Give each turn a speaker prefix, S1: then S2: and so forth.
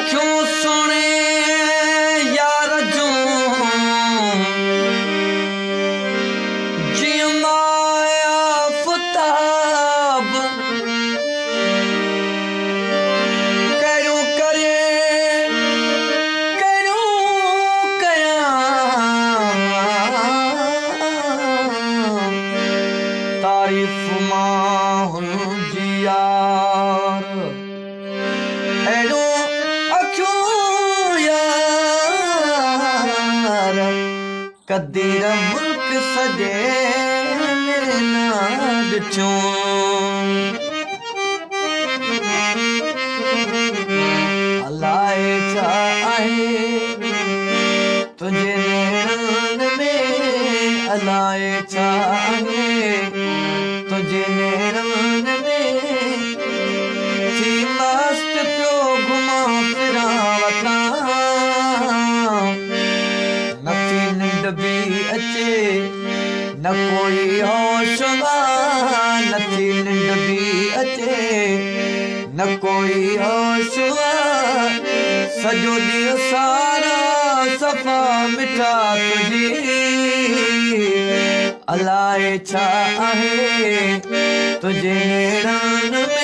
S1: اکيون سهڻي يار جون جيئن ماهه آفتاب ڪهڙيون ڪري ڪهڙيون ڪيان تعريف مان هن جي يار. اهڙيون اکيون يار قدير ملڪ سڄي ۾ نه ڏٺيون. الائي ڇا آهي تنهنجي نيڻن ۾، الائي ڇا آهي تنهنجي نيڻن ۾. ٿي مست پيو گهمان ڦران وتان، نٿي ننڊ به اچي نه ڪوئي هوش آ، نٿي ننڊ به اچي نه ڪوئي هوش آ، سڄو ڏينهن سارا صفا مٺا تنهنجي. الائي ڇا آهي تنهنجي نيڻن ۾.